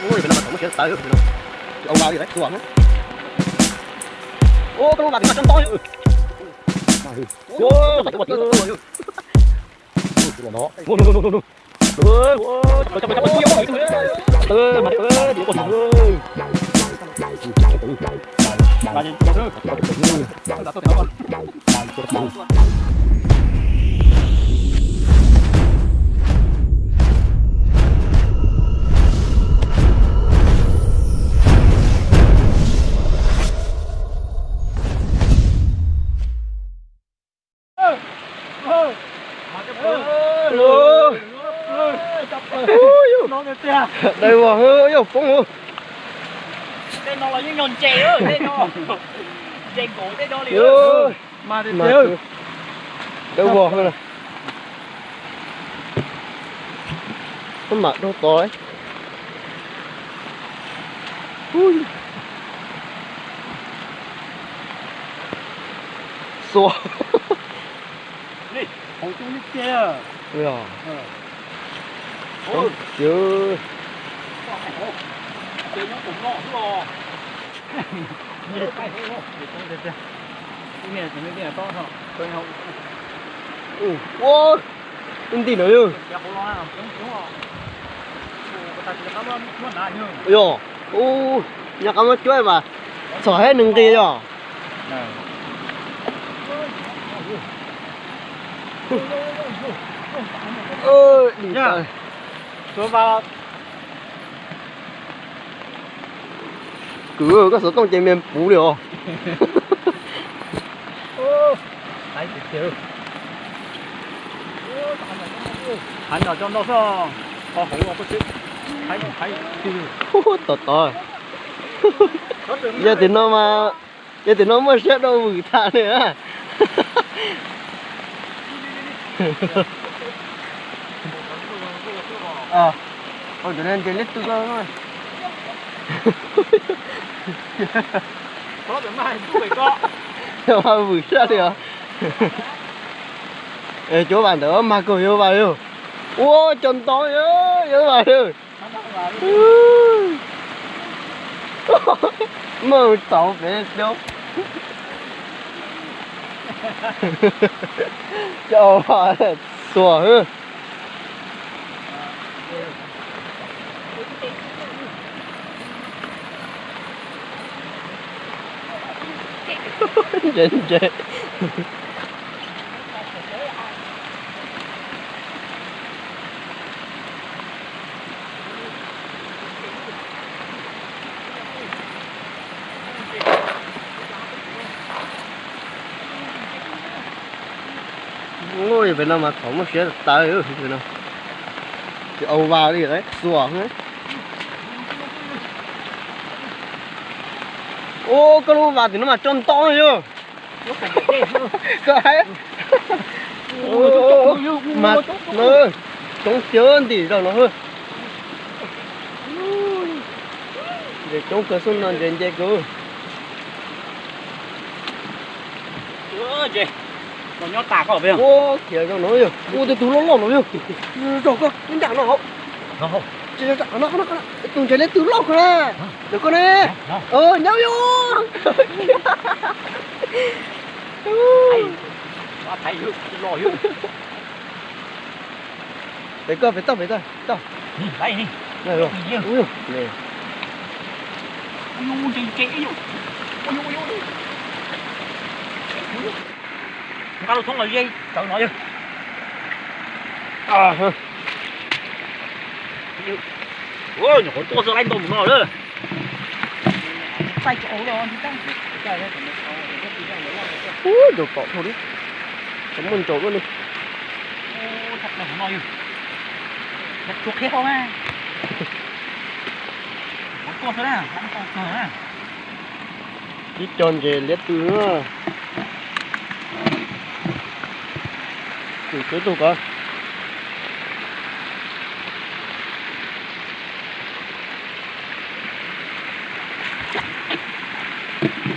Ua, peb no mas thaum muaj siab tawv, au vas li xuas. Ua, koj lub vas tim no tsob ntoo. Dawb vog, yog poob. Tej no los yeej yog ntses, tej no ntses nkaum tej no li. Dawb vog, mam rau tod. Xuas. Ua, ib nti no yog. Yog, u, nyob qab muab cuab mas txhom heb nws nqis yog. Kwv, koj xov tooj ces me puv li os. Heev no coj nroj xwb, qhov hauv los koj tseem heev heev. Tom tod, yog tim no mas, yog tim no muaj siab dua vwm tham li. Ntses liab tw koj. Vwm siab li os. Cov vas ntawd mag kawg yuav vas li. Ua, cov ntoo yuav vas li. Muaj txaus pem xyoo. Cov vas xuas. Ntses ntses. Ua, pem no mas thaum muaj siab tawv no. Tsis au vas li, xuas. Ua, koj lub vas tim no mas tsob ntoo yog. Koj hais, mas no coob tiag ntim zog no. Ntses coob kawg xwb no, ntses nce kawg. Ua, khiav zog no yog, ua tus tug loj loj no yog. Zog koj nram no hauv. Tus ntses liab tw loj kawg na. Ntawm koj ne. Nyob yog. Pem koj, pem toj, pem toj. Nqa lub thoob los ze tawv no yog. Nyuam qhuav tuaj xwb laib ntau mus no lawm. Ub, nraus tom dhau li. Muaj nraus luaj li. Ib co ntses liab tw na. Tus xub tug kov.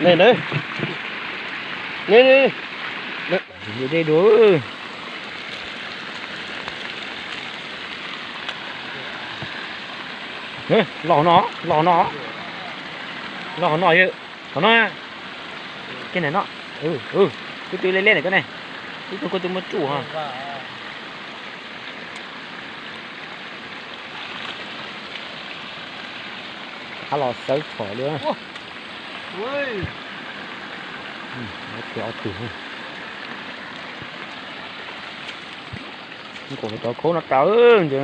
Ne na. Ne ne. Dej dua. Los hauv no, los hauv no, los hauv no yog, hauv no. Kiag ntawm no. Kuv twb leb leb ntawm koj ne. Ib tug kuv twb muab tsuj. Rov qab los xawb txhom li. Ob tug, ob tug. Nkaum cov khaub no tas nti.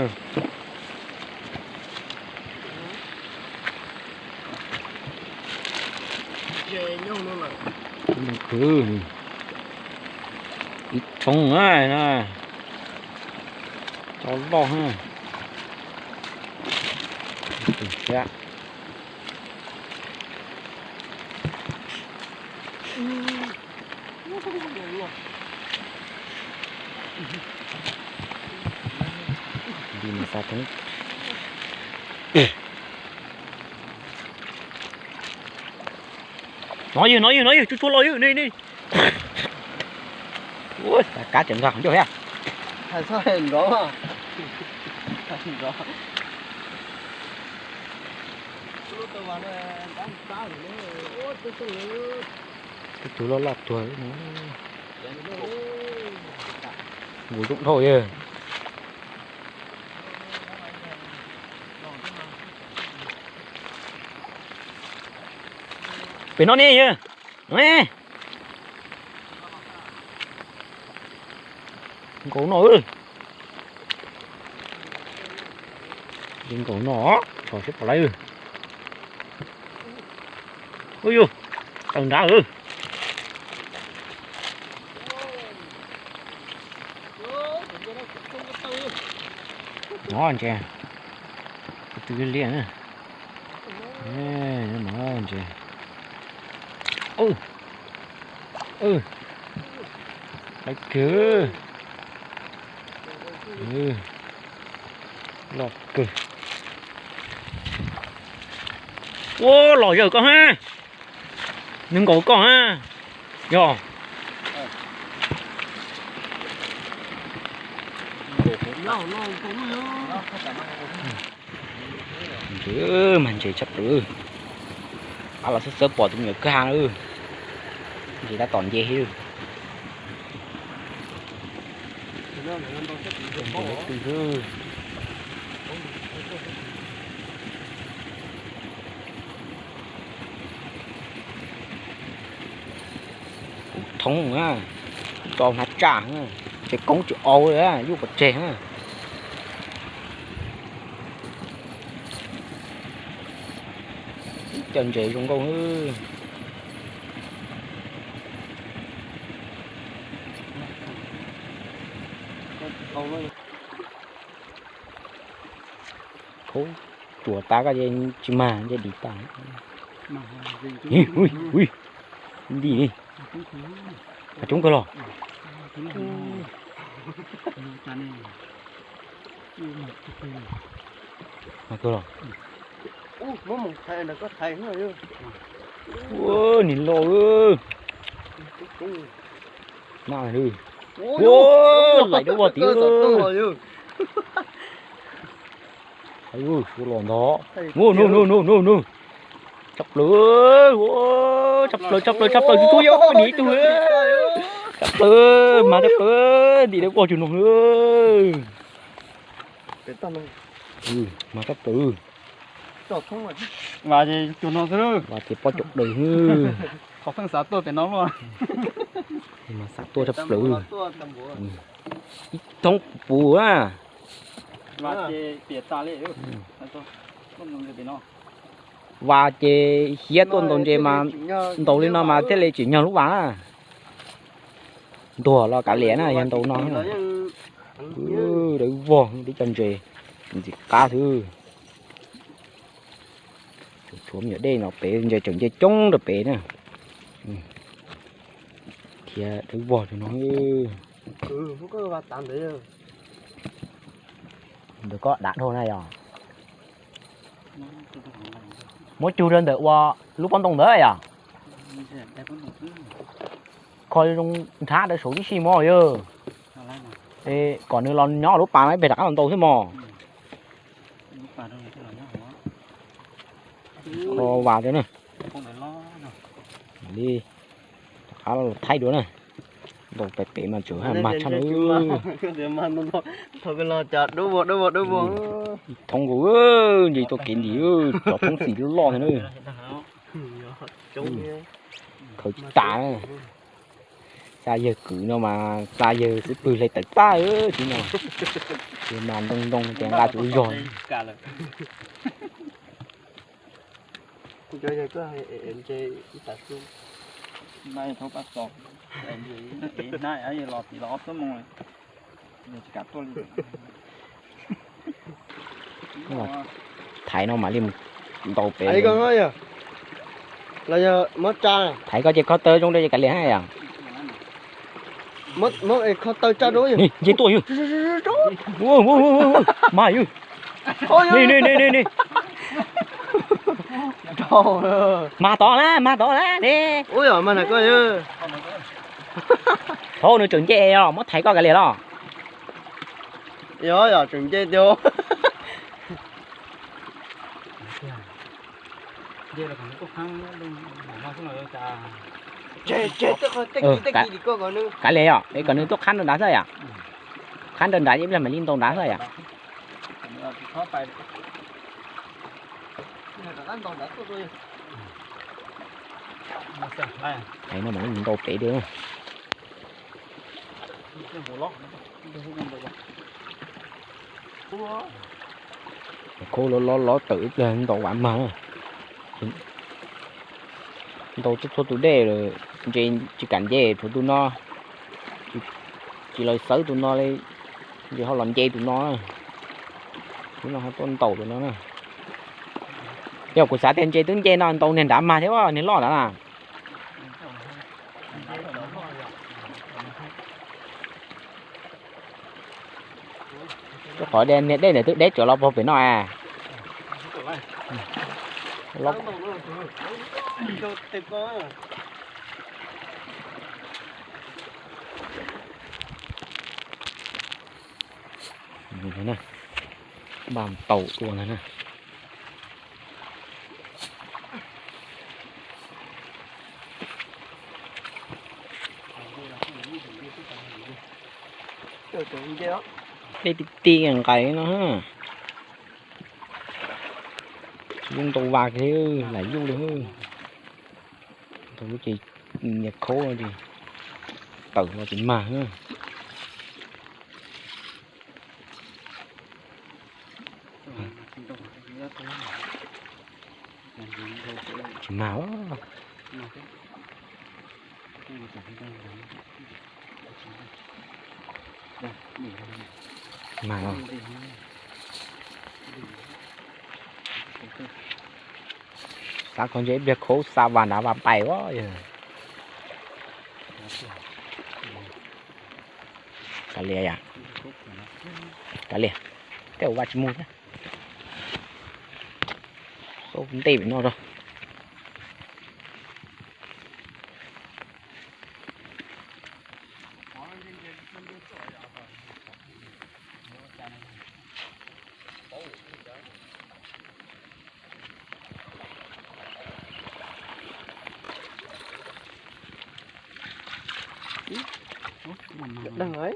Khwv ib thoob na, cov loj na. Li no xav thoob. No yog, no yog, no yog, tsuj tsuag los yog ne. Ua, kab tseem nqa qhov ncauj thiab. Tej tug loj loj tuag. Nkaus zoo dhau yog. Pem no ne yog. Nkaus no. Nkaus no, tso seb pom lawm. Ub yus, tawm nrad. No ntses, twb liaj na. No ntses. Lawv kawg. Loj kawg. Ua los yawg koj ha. Nws nkaus koj ha. Yog. Ntses mas ntses tshaj plaws. Ab los xwb xwb pom tus me nyuam kag. Ntses tab tom nce thiab. Kuv thoob na, tso hnav tsaj, tsev koob tsis au li, yuj pov tseg na. Ib co ntses zoo nkauj. Khaub tsuas tas koj tsis mag nce dim tas. Nti, qhov coob kawg los. Mag kawg los. Ua, nim loj. Nab, ua, laim dawb vog tid. Suav los ntag. Ua, no no no no no. Tshaj plaws, ua, tshaj plaws, tshaj plaws, tshaj plaws, tsuj tsuag yog nim ib tug. Tshaj plaws, mas tshaj plaws, ntim dawb vog cuag no. Mas tshaj plaws. Vas ces cuag no xwb. Vas ces poj caum daws. Qhov pheej xav tuaj pem no luaj. Mas xav tuaj tshaj plaws. Ib thoob puv na. Vas ces hiab tuaj ntaus ntses mas, ntaus li no mas thiaj li tsim nyog lub vas na. Ntuag los kav liam na, yog ntaus no. Dawb vog tib co ntses ntxim qab xwb. Tshuav me nyuam dej no pem ntses tseem nce coob rau pem na. Thiab dawb vog li no. Ntawm koj dav dhau na yog. Muab cug rau ntawm ua lub pob ntoo ntawd yog. Kho zoo nrhab rau saum tib si mog yog. Es kom nws los nyob lub pas no ib pliag rov qab los ntaus xwb mog. Kho vas thiab na. Li, rov qab los thaij dua na. Ntaus pem pem mas tseem mag tshaj na. Thoob nkaus, nce tuaj kev ntim, cov thoob xim loj loj thiab na. Khaws tsis tas. Xa yawg kwv no mas xa yawg xwb pwg hle tawm tag tib no. Ces mas ntoo ntoo ces nqa tus zog. Thaiv no mam li mus ntaus pem. Los yog muab tsa. Thaiv koj ces kho taw zoo li kav liam hab yom. Muab kho taw tsa rau. Nce tuaj yog. Mag yog. Ni ni ni ni ni. Mag tod na, mag tod na ni. Ub, yog mag na koj. Thaum nws tseem nce os, muab thaiv koj kav liam los. Yog, yog tseem nce tiag. Kav liam yom, es kom nws tuaj qhab rau nrad xwb yom. Qhab rau nrad ib pliag mam li ntaus nrad xwb yom. Thaiv no mam li mus ntaus pem dua. Khaub lov lov lov tawm ib pliag ntaus vam mag na. Ntaus txhua txhua tus dej lawm, nce tsis kam nce, tshuav tus no, tsis los xawb tus no li, nce ho los nce tus no na. Tus no ho tuaj ntaus tus no na. Yog kuv xav tias nce twb nce no, ntaus niag nrad mag thiab, niag loj nrad na. Rau qhov niag dej ntawd twb deb tsawv los puag pem no es. Npaj taus dua ntag na. Dej ti ti nqaim no. Tsis yeej ntau vas li, lam yuj li. Ntau lub ces niag khaub no ces tawm los tsis mag. Tsis mag. Mag no. Xav kho ntse ib pliag khaub xa vas nrad vas pais ua yog. Kav liam yom. Kav liam. Tej ua vas tsis mus thiab. Xauj ntej pem no rau.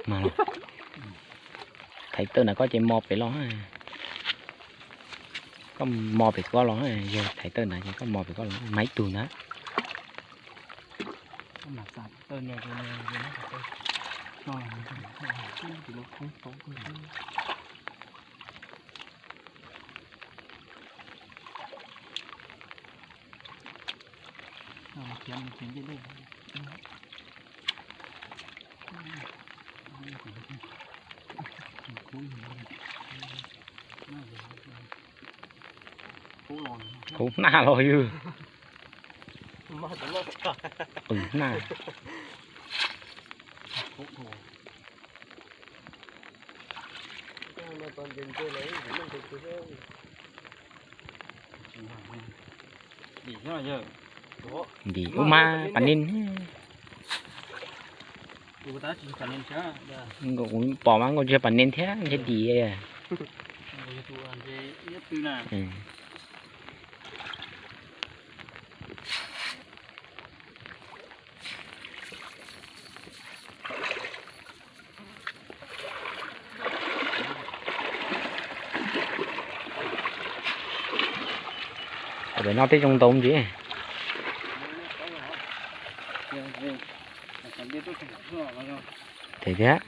Mas los. Thaiv tawm ntawm koj ces mos pem los. Koj mos pem koj los, yog thaiv tawm ntawd ces koj mos pem koj los, mas ib tug ntag. Khaub hnab los yog. Qw hnab. Ntim ub mas pas nin. Nkauj kuv pom mas nkauj tsis yog pas nin thiab ntshe dim. Nkauj yog tus nyob twg na? Lawv noj tej zoo ntau ntsis. Tes thiab.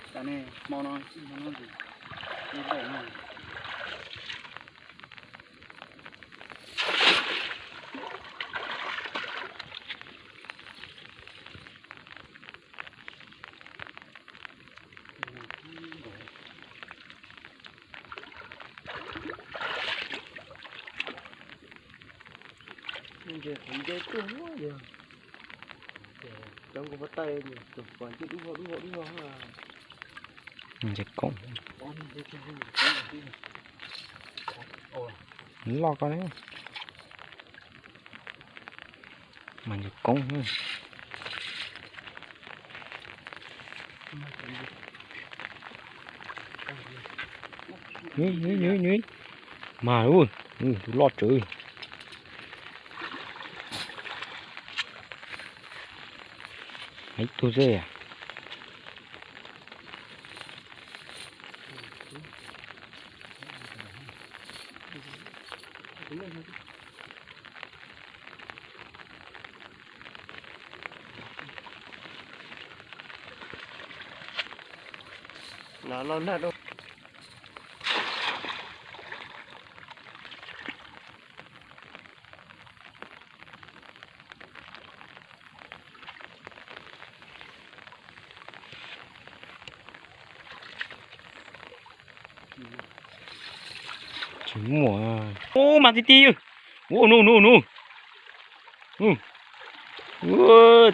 Ntses qhov nce tuaj yog, cov nkaus pov taij tus pom nce dub vog dub vog dub vog. Ntses koob. Loj koj ne. Mas ntses koob. Mas ub, tus loj tsawv. Ib tug xwb. Tsis muaj. Ub, mas ti ti. Ub, nub nub nub. Ub,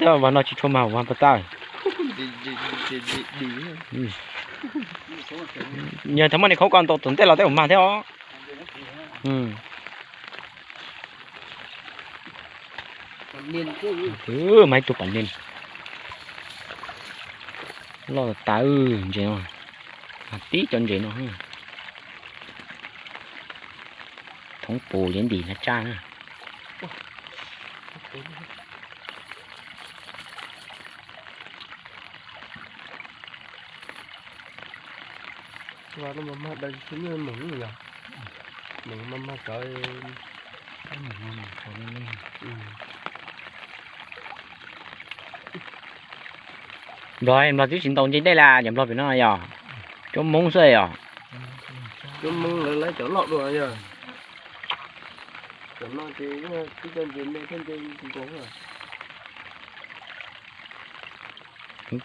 tab sis mas no tsis tshua mag, mag pag tag. Yog thaum muaj niag khaub ko ntaus tom ntej los tej zaum mag thiab os. Mas ib tug pam niag loj tas ntses no, mas tib cov ntses no. Thoob pus liab ntim na tsaj na. Nplog, nplog twb tsis ntaus ntses dej las, cov nplog pem no yog cuab moob xwb yog. Cuab moob lawv laib cov loj dua yog. Cov no ces yog tib co ntses me thiab ntses nkaus.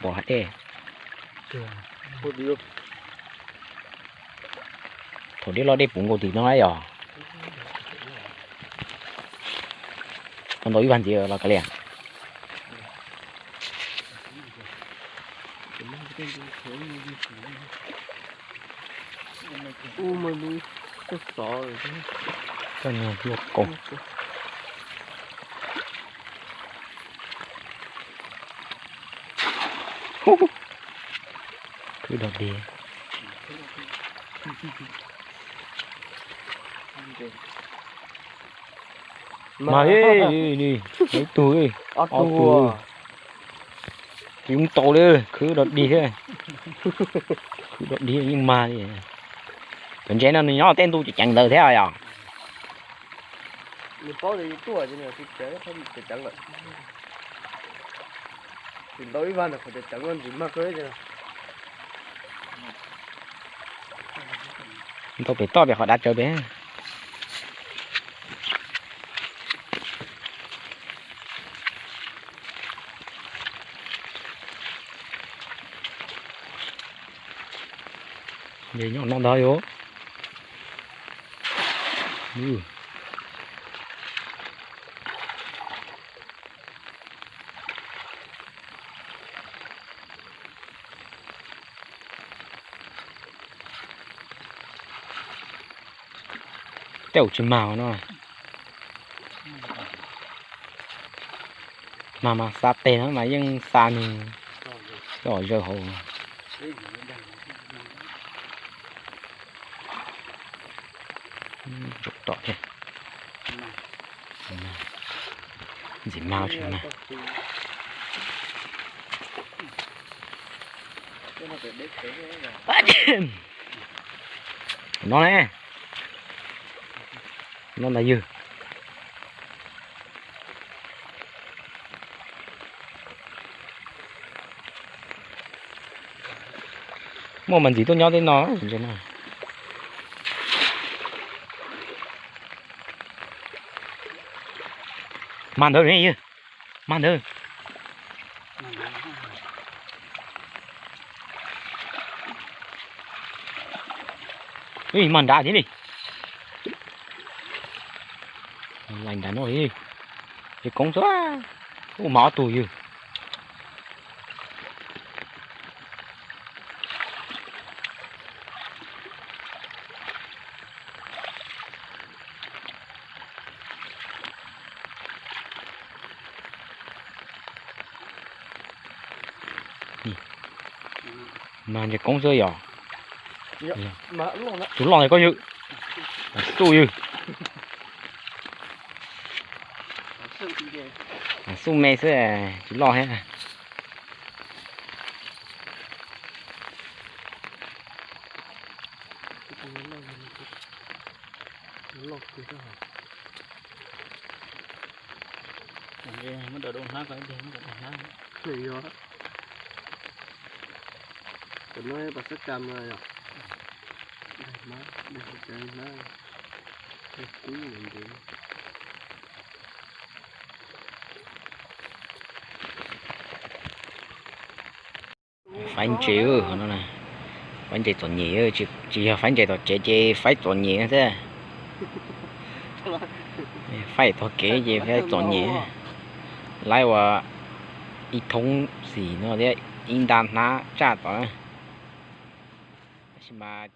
Pom hav dej. Thaum dej loj dej puv nkaus tim no yog. Tau ntaus ib vaj ntxiv los kav liam. Koj niag luaj kaus. Khwb dog dig. Mas ib tug, ob tug. Tsis mus tau li, khwb dog dig thiab. Khwb dog dig yeej mag li. Cov ntses no nws nyob tej ntu ceev ntawd thiab yom. Nws paub tias yus tuaj ces nws tsis ceev, tsis ceev lawm. Tsis ntaus ib vaj ntawm qhov ceev ceev no ntxim mag kawg. Ntaus pem toj pem qhov dav tsawv pem. Nws nyob no ntag yom. Tej zaum tsis mag no. Mag mas xa tes no mas yeej xa nws coj zaws hauv. Tom thiab. Ntxim mag tsis mag. No ne. No ntag ywg. Muaj mas ntxiv tuaj nyob tej no. Mag ntawd, mag ntawd. Mag nrad thiab li. Lais nrad no li. Ces koob xwb, ua mas ob tug ywg. Mas ntses koob xwb yog. Tus loj ntawd koj ywg. Xub ywg. Xub me xwb, tsis loj thiab. Muab dau dau hnab ko, muab dau hnab. Yog. Cov no pas xab kas no yog. Daig hmab, daig cov hnab. Kub ntev. Faib ntses, faib ntses txom nyem, tsis yog faib ntses tom tsev ces faib txom nyem thiab. Faib tog kev ces faib txom nyem. Laib ua ib thoob xim no thiab ib nta hnab tsaj tod. Tab sis mas